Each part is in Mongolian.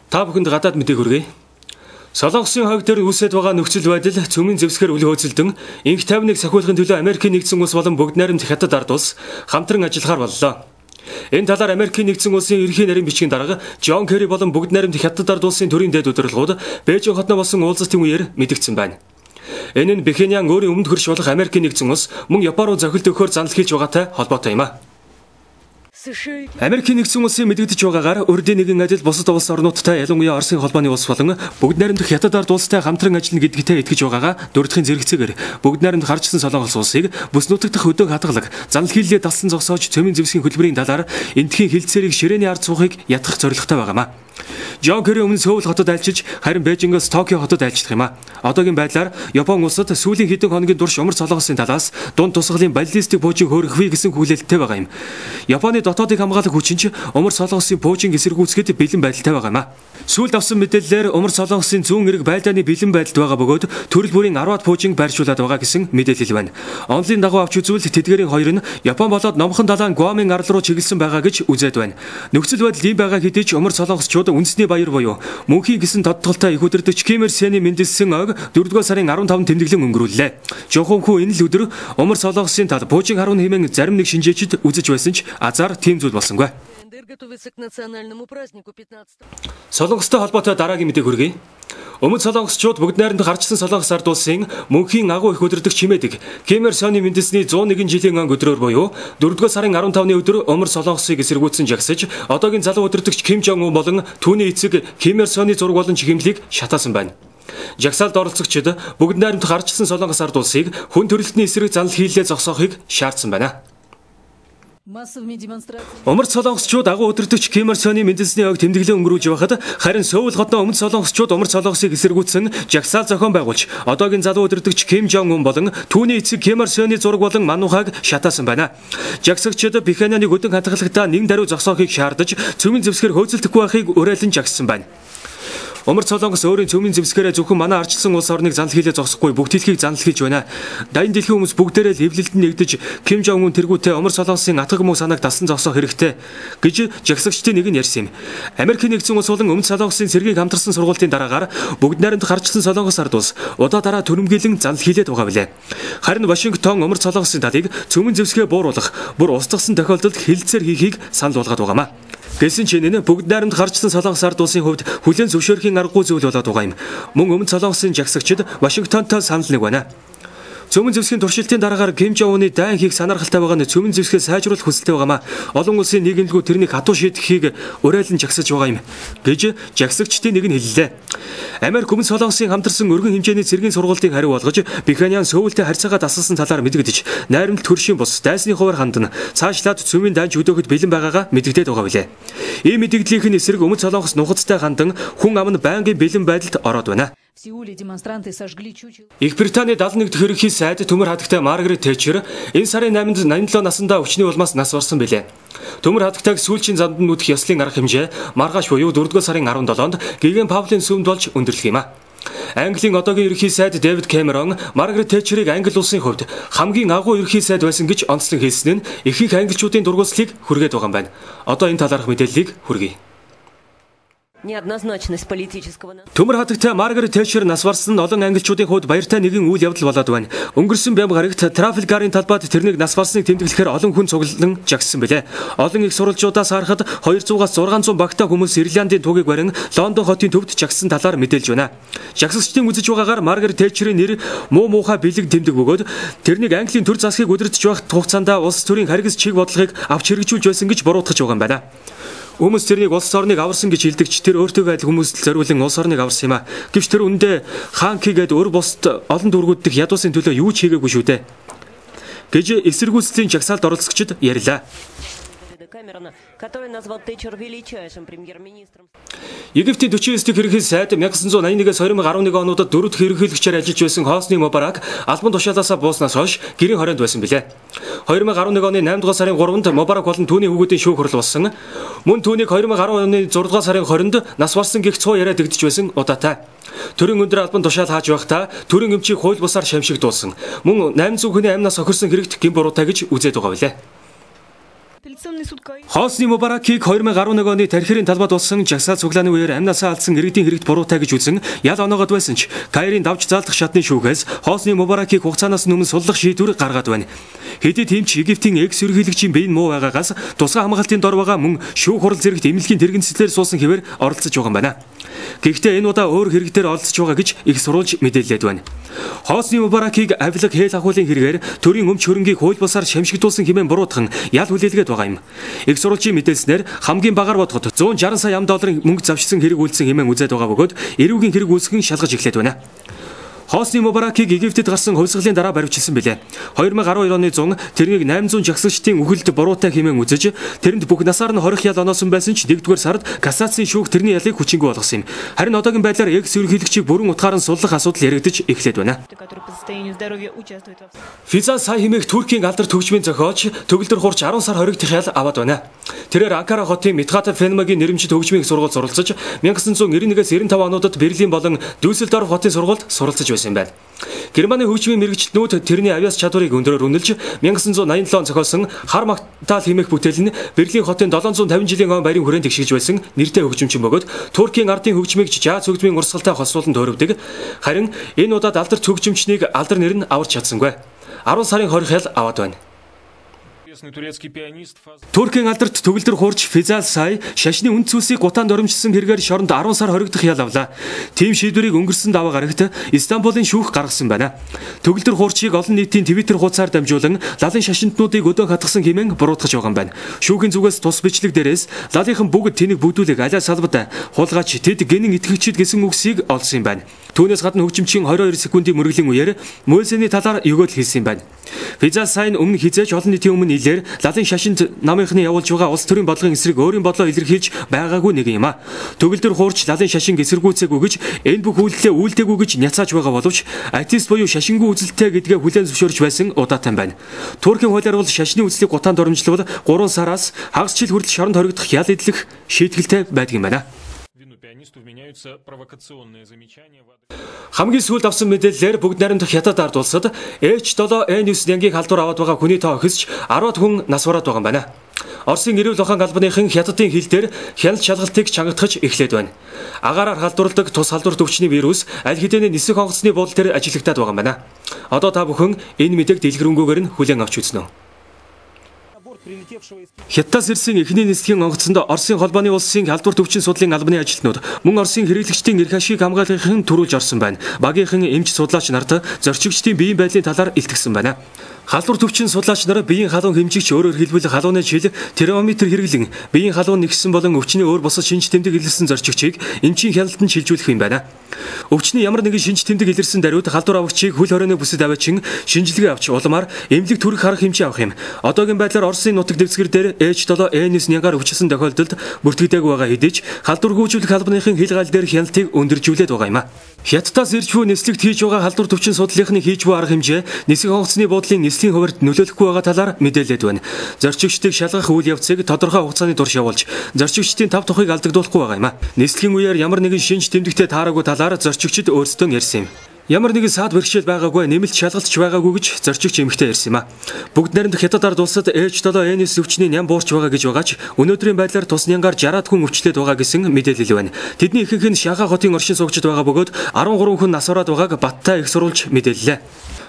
Та бүхэнд гадаад мэдээг хүргэе. Солонгосын хойг дээр үүсээд байгаа нөхцөл байдал цөмийн зэвсгээр үл хөөцөлдөн инх тайвныг сахиулахын төлөө Америкийн нэгдсэн улс болон бүгд найрамд хятад ард улс хамтран ажиллахаар боллоо. Энэ талаар Америкийн нэгдсэн улсын ерөнхий нарийн бичгийн дарга Джон Керри болон бүгд найрамд хятад ард улсын төрийн дээд удирдлагууд Бээжин хотноо болсон уулзалтын үеэр мэдэгдсэн байна. Энэ нь Пхеньян өөрийн өмнөд хөрш болох Америкийн нэгдсэн улс мөн Япон руу зохилт өгөхөөр занал хийж байгаатай холбоотой юм а. Америкийн нэгдсэн улсын мэдэгдэж байгаагаар урдын нэгэн адил бусад улс орнуудтай, ялангуяа Оросын холбооны улс болон бүгд найрамдах хятад ард улстай хамтран ажиллана гэдэгтээ итгэж байгаагаа дурдахын зэрэгцээгээр бүгд найрамдах харжсан Солонгос улсыг бүс нутагдах хөдөөх хадгалаг занал хийллээ далсан зогсоож цөмийн зэвсгийн хөтөлбөрийн талаар энтхийн хилцээрийг ширээний ард суухыг ятгах зорилготой байгаамаа. Джон Керри өмнө Сөүл хотод айлчилж, харин Бээжингээс Токио хотод айлчлах юм а. Одоогийн байдлаар Япон улсад сүүлийн хэдэн хоногийн турш умар Солонгосын талаас дунд тусгалын баллистик пуужин хөөрөхвүй гэсэн хүлээлттэй байгаа юм. Японы дотоодыг хамгаалах хүчин ч умар Солонгосын пуужин эсэргүүцэхэд бэлэн байдалтай байгаа юм а. Сүүлд авсан мэдээллээр умар Солонгосын зүүн эрэг байлдааны бэлэн байдалд байгаа бөгөөд төрөл бүрийн 10-аад пуужин байршуулад байгаа гэсэн мэдээлэл байна. Онлын дагуу авч үзвэл тэдгээрийн хоёр нь Япон болоод номхон далайн Гуамын арал руу чиглэсэн байгаа гэж үзээд байна. Нөхцөл байдал ийм байгаа хэдий ч умар Солонгосчууд үндэсний баяр буюу мөнхийн гэсэн тодтолтой их удирдагч Ким Ир Сений мэндэлсэн ойг 4-р сарын 15-нд тэмдэглэн өнгөрүүллээ. Жохонхүү энэ л өдөр умар Солонгосын тал пуужин харуу хэмээн зарим нэг шинжээчд үзэж байсан ч азар тийм зүйл болсонгүй. Солонгостой холбоотой дараагийн мэдээг хүргэе. Өмнөд Солонгосчууд бүгд найрамдах ардчсан Солонгос ард улсын мөнхийн агуу их удирдагч хэмээдэг Ким Ир Соны мэндэлсний 101 жилийн он өдрөөр буюу 4-р сарын 15-ны өдөр умар Солонгосыг эсэргүүцсэн жагсаж одоогийн залуу удирдагч Ким Жон Ун болон түүний эцэг Ким Ир Соны зураг болон чихэмлийг шатаасан байна. Жагсаалд оролцогчид бүгд найрамдах ардчсан Солонгос ард улсыг хүн төрөлхтний эсрэг занал хийлээ зогсоохыг шаардсан байна. Умар Солонгосчууд агуу удирдагч Ким Ир Соны мэндэлсний ойг тэмдэглэн өнгөрүүлж байхад харин Сөүл хотноо өмнөд Солонгосчууд умар Солонгосыг эсэргүүцсэн жагсаал зохион байгуулж одоогийн залуу удирдагч Ким Жон Ун болон түүний эцэг Ким Ир Соны зураг болон мануухайг шатаасан байна. Жагсагчид Пхеньяныг өдөн хадгалагтаа нэг даруй зогсоохыг шаардаж цөмийн зэвсгэр хөөцөлдөхгүй байхыг уриалан жагссан байна. Умар Солонгос өөрийн цөмийн зэвсгэрээ зөвхөн манай ардчилсан улс орныг занал хийлээ зогсохгүй бүх дэлхийг занал хийж байна. Дайны дэлхийн хүмүүс бүгдээрээ л эвлэлд нэгдэж Ким Жон Ун тэргүүтээ умар Солонгосын атгаг муу санааг дасан зогсоох хэрэгтэй гэж жагсагчдын нэг нь ярьсан юм. Америкийн нэгдсэн улс болон өмнөд Солонгосын цэргийг хамтарсан сургуулийн дараагаар бүгд найрамдах ардчилсан Солонгос ард улс удаа дараа төрөмгийлэн занал хийлээд байгаа билээ. Харин Вашингтон умар Солонгосын талыг цөмийн зэвсгээ бууруулах, бүр устгасан тохиолдолд хилцээр хийхийг санал болгоод байгаамаа. Гэсэн чинь энэ бүгд найрамдах ардчсан Солонгос ард улсын хувьд хүлээн зөвшөөрөхийн аргагүй зүйл болоод байгаа юм. Мөн өмнөд Солонгосын жагсагчид Вашингтонтой санал нэг байна. Цөмийн зэвсгийн туршилтын дараагаар Ким Жон Уны дайн хийх санаархалтай байгаа нь цөмийн зэвсгээ сайжруулах хүсэлтэй байгаамаа. Олон улсын нийгэмлэгүүд тэрнийг хатуу шийдэхийг уриалан жагсаж байгаа юм гэж жагсагчдын нэг нь хэллээ. Америк өмнөд Солонгосын хамтарсан өргөн хэмжээний цэргийн сургалтыг хариу болгож Пхеньян Сөүлтэй харьцаагаа дасгалсан талаар мэдэгдэж найрамдалт хөршийн бус дайсны хуваар хандна. Цаашлаад цөмийн дайнч өдөөхөд бэлэн байгаагаа мэдэгдээд байгаа билээ. Ийм мэдэгдлийнх нь эсрэг өмнөд Солонгос нухацтай хандан хүн ам нь байнгын бэлэн байдалд ороод байна. Их Британий 71 дэх ерөнхий сайд төмөр хадагтай Маргарет Тэтчер энэ сарын 8-нд 87 насндаа өвчний улмаас нас барсан билээ. Төмөр хадагтайг сүүлчийн замд нь нүдэх ёслолын арга хэмжээ маргааш буюу 4-р сарын 17-нд Гэгэн Павлын сүмд болж өндөрлөх юм а. Английн одоогийн ерөнхий сайд Дэвид Кэмерон Маргарет Тэтчерийг Англи улсын хувьд хамгийн агуу ерөнхий сайд байсан гэж онцлон хэлсэн нь ихэнх англичуудын дургуйслыг хүргээд байгаа юм байна. Одоо энэ талаарх мэдээллийг хүргэе. Төмөр хадагтай Маргарет Тэтчер нас барсан нь олон англичуудын хувьд баяртай нэгэн үйл явдал болоод байна. Өнгөрсөн бямба гарагт Трафалгарын талбайд тэрнийг нас барсныг тэмдэглэхээр олон хүн цуглан жагссан билээ. Олон их сурвалжуудаас харахад 200-аас 600 багтаа хүмүүс Ирландын тугийг барин Лондон хотын төвд жагссан талаар мэдээлж байна. Жагсагчдын үзэж байгаагаар Маргарет Тэтчерийн нэр муу муухай бэлэг тэмдэг бөгөөд тэрнийг Английн төр засгийг удирдах байх хугацаанд улс төрийн харгас чиг бодлогыг авч хэрэгжүүлж байсан гэж буруутгаж байгаа юм байна. Хүмүүс тэрнийг улс орныг аварсан гэж хэлдэг ч тэр өөртөөгөө адил хүмүүст зориулан улс орныг аварсан юм а. Гэвч тэр үндэ хаан хийгээд өөр бусд олон дүүргүүд дэх ядуусын төлөө юу ч хийгээгүй шүү дээ гэж эсэргүүцлийн жагсаалд оролцогчид ярьлаа. Который назвал Тэтчер величайшим премьер-министром. Египтийн 49 дэх ерөнхий сайд 1981-ээс 2011 онуудад 4 дахь ерөнхийлөгчөөр ажиллаж байсан Хосни Мубарак албан тушаалаасаа бууснаас хойш гэрийн хорионд байсан билээ. 2011 оны 8 дугаар сарын 3-нд Мубарак болон түүний хүүгүүдийн шүүх хурал болсон. Мөн түүнийг 2010 оны 6 дугаар сарын 20-нд нас барсан гэх цуу яриа дэгдэж байсан удаатай. Төрийн өндөр албан тушаал хааж байхдаа төрийн эмчийг хууль бусаар шамшигдуулсан. Мөн 800 хүний амнаас хохирсон хэрэгт гэм буруутай гэж үзээд байгаа билээ. Хосни Мубаракийг 2011 оны Тархирын талбайд болсон жагсаал цуглааны үеэр амнасаа алдсан иргэдийн хэрэгт буруутай гэж үзэн ял оноогод байсан ч Каирын давж заалдах шатны шүүхээс Хосни Мубаракийг хугацаанаас өмнө суллах шийдвэр гаргаад байна. Хэдий тийм ч Египтийн экс ерөнхийлөгчийн бие нь муу байгаагаас тусгай хамгаалтын дор байгаа мөн шүүх хурал зэрэгт эмнэлгийн тэрэгцлээр суусан хэвээр оролцож байгаа юм байна. Гэхдээ энэ удаа өөр хэрэг дээр оролцож байгаа гэж их сурвалж мэдээлээд байна. Хосни Мубаракийг авилга хэл ахуулын хэрэгээр төрийн өмч хөрөнгийг хууль бусаар шамшигдуулсан хэмээн буруутган ял хүлээлгээд байгаа юм. Их сурвалжийн мэдээлснээр хамгийн багаар бодоход 160 сая ам долларын мөнгө завшсан хэрэг үйлдсэн хэмээн үзээд байгаа бөгөөд эрүүгийн хэрэг үүсгэн шалгаж эхлээд байна. Хосни Мубаракийг Египтэд гарсан хувьсгалын дараа баривчилсан билээ. 2012 оны 100 тэрнийг 800 жагсагчдын үхэлд буруутай хэмээн үзэж тэрэнд бүх насаар нь хорих ял оноосон байсан ч 1-р сард кассацийн шүүх тэрний ялыг хүчингүй болгосон юм. Харин одоогийн байдлаар экс ерөнхийлөгчийг бүрэн утгаар нь суллах асуудал яригдаж эхлээд байна. Физа Сай хэмээх Туркийн алдар төгжмийн зохиолч төгөлдөр хурц 10 сар хоригдох ял аваад байна. Тэрээр Анкара хотын Митхата Фенмагийн нэрэмжит хөгжмийн сургуульд суралцаж 1991-ээс 95 онуудад Берлин болон Дюссельдорф хотын сургуульд суралцаж байсан юм байна. Германы хөгжмийн мэргэжилтнүүд тэрний авиас чадварыг өндөрөөр үнэлж 1987 он зохиосон Хар магтаал хэмээх бүтээл нь Берлин хотын 750 жилийн он баярын хүрээнд тэгшиж байсан нэртэй хөгжимчин бөгөөд Туркийн ардын хөгжмийг жаз хөгжмийн урсгалтай холсуулан төөрөвдөг. Харин энэ удаад алдарт хөгжимчнийг алдар нэр нь аварч чадсангүй. 10 сарын 20 хял аваад байна. Туркийн алдарт төгөлдөр хуурч Физал Сай шашны үнд зүйлсийг гутаанд оримжсон хэрэгээр шоронд 10 сар хоригдох ял авлаа. Тийм шийдвэрийг өнгөрсөн даваа гарагт Истанбулын шүүх гаргасан байна. Төгөлдөр хуурчийг олон нийтийн Twitter хуудасаар дамжуулан лалын шашинтнуудыг өдөөн хатгасан хэмээн буруутгаж байгаа юм байна. Шүүхийн зүгээс тус бичлэг дээрээс лалынхан бүгд тэнийг бүдүүлэг алиа салбад хулгайч тэд гинэн итгэгчид гэсэн үгсийг олсон юм байна. Түүнээс гадна хөгжимчийн 22 секундын мөргөлийн үеэр Мөсений талаар өгөөл хийсэн юм байна. Физал Сайн өмнө хизээж олон нийтийн өмнө илээр лалын шашинд намынхны явуулж байгаа улс төрийн бодлогын эсрэг өөрийн бодлоо илэрхийлж байгаагүй нэг юм а. Төгөлдөр хуурч лалын шашин эсэргүүцээгүй гэж энэ бүх үйлдэлээ үйлдээгүй гэж няцааж байгаа боловч атеист буюу шашингүй үзэлтэй гэдгээ хүлээн зөвшөөрч байсан удаатай байна. Туркийн хуулиар бол шашны үзлийг гутаанд оромжлвол 3 сараас хагас жил хүртэл шоронд хоригдох ял эдлэх шийтгэлтэй байдаг юм байна. Хамгийн сүүлд авсан мэдээллээр бүгд найрамдах Хятад ард улсад H7N9 нянгийг халдвар аваад байгаа хүний тоо өсөж 10-аад хүн нас бараад байгаа юм байна. Оросын эрүүл ухаан албаныхан Хятадын хил дээр хяналт шалгалтыг чангатгаж эхлээд байна. Агаараар халдварладаг тус халдварт өвчний вирус аль хэдийн нисэх онгоцны буудал дээр ажиллагдаад байгаа юм байна. Одоо та бүхэн энэ мэдээг дэлгэрэнгүйгээр нь хүлээн авч үзнэ. Хятадаас ирсэн эхний нислэгийн онгоцонд Оросын холбооны улсын халдварт өвчин судлалын албаны ажилтнууд мөн Оросын хэрэглэгчдийн эрх ашиг хамгаалахын төрүүлж орсон байна. Багийнхан эмч судлаач нарт зорчигчдын биеийн байдлын талаар илтгэсэн байна. Халдварт өвчин судлаач нар биеийн халуун хэмжигч өөрөөр хэлбэл халууны жил термометр хэрэглэн биеийн халуун нэгсэн болон өвчний өөр бусад шинж тэмдэг илэрсэн зорчигчийг эмчийн хяналтанд шилжүүлэх юм байна. Өвчний ямар нэгэн шинж тэмдэг илэрсэн даруйд халдвар авагчийг хөл хорионы бүсэд аваачин шинжилгээ авч улмаар эмнэлэг төрөх арга хэмжээ авах юм. Одоогийн байдлаар Оросын нутаг дэвсгэр дээр H7N9 нянгаар өвчлсөн тохиолдолд бүртгэдэггүй байгаа хэдий ч халдвар хөгжүүлэх албаныхын хил гал дээр хяналтыг өндөржүүлээд байгаа юм а. Хятадаас ирж буй нислэгт хийж байгаа халдвар төвчин судлалынхны хийж буй арга хэмжээ нисэх онгоцны буудлын нислэгийн хуваарьт нөлөөлөхгүй байгаа талаар мэдээлээд байна. Зорчигчдыг шалгах үйл явцыг тодорхой хугацааны турш явуулж зорчигчдын тав тухыг алдагдуулахгүй байгаа юм а. Нислэгийн үеэр ямар нэгэн шинж тэмдэгтээ таараагүй талаар зорчигчид өөрсдөө ярьсан юм. Ямар нэгэн саад бэрхшээл байгаагүй, нэмэлт шалгалтч байгаагүй гэж зорчигч эмэгтэй ярьсан юм а. Бүгд найрамдах Хятад ард улсад H7N9 өвчний ням буурч байгаа гэж байгаа ч өнөөдрийн байдлаар тус нянгаар 60-аад хүн өвчлээд байгаа гэсэн мэдээлэл байна. Тэдний ихэнх нь Шанхай хотын оршин суугчид байгаа бөгөөд 13 хүн нас бараад байгааг баттай их сурвалж мэдээллээ.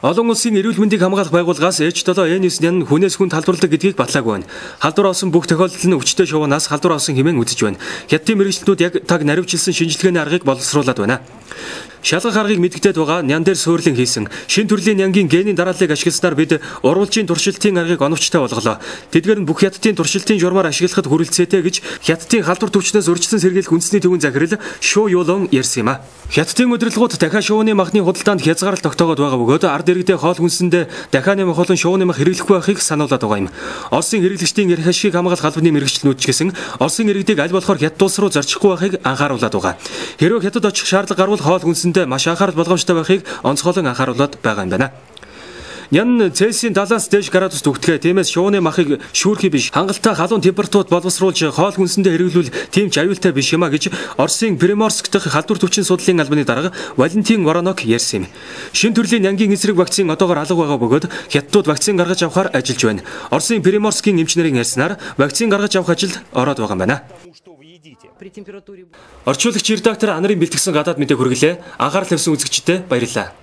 Олон улсын эрүүл мэндийг хамгаалах байгууллагаас H7N9 нян хүнээс хүн халдварладаг гэдгийг батлаагүй байна. Халдвар авсан бүх тохиолдол нь өвчтөй шувуунаас халдвар авсан хэмээн үзэж байна. Хятадын мэргэжилтнүүд яг таг наривчилсан шинжилгээний аргыг боловсруулад байна. Шалгах аргыг мэдэгдээд байгаа нян дээр суурлан хийсэн шин төрлийн нянгийн генийн дарааллыг ашигласнаар бид урвалжийн туршилтын аргыг оновчтой болголоо. Тэдгээр нь бүх Хятадын туршилтын журмаар ашиглахад хүрэлцээтэй гэж Хятадын халдвар төвчнөөс урьдчилан сэргийлэх үндэсний төвийн захирал Шу Юлон ярьсан юм а. Хятадын удирдлагууд дахиад шувууны махны худалдаанд хязгаарлалт тогтоогод байгаа бөгөөд ард иргэдээ хоол хүнсэндээ дахианы мах болон шувууны мах хэрэглэхгүй байхыг сануулад байгаа юм. Оросын хэрэглэгчдийн эрх ашигыг хамгаалах албаны мэргэжилтнүүд ч гэсэн Оросын иргэдийг аль болохоор Хятад улс руу зорчихгүй байхыг анхааруулад байгаа. Хэрвээ Хятад очих шаардлага гарвал хоол хүнсэндээ маш анхаарал болгоомжтой байхыг онцгойлон анхааруулад байгаа юм байна. Ням Цельсийн 70-аас дээш градус түгтгэе. Тиймээс шувууны махыг шүүрхий биш. Хангалттай халуун температурт боловсруулж хоол хүнсэндээ хэрэглүүл тийм ч аюултай биш юм а гэж Оросын Приморск дахь халдвар төвчин судлалын албаны дарга Валентин Воронок ярьсан юм. Шинэ төрлийн нянгийн эсрэг вакцин одоогоор алга байгаа бөгөөд хятадууд вакцин гаргаж авахар ажиллаж байна. Оросын Приморскийн эмч нарын ярьснаар вакцин гаргаж авах ажилд ороод байгаа юм байна. Орчуулагч редактор Анарын бэлтгэсэн гадаад мэдээ хүргэлээ. Анхаарал тавьсан үзэгчдэд баярлалаа.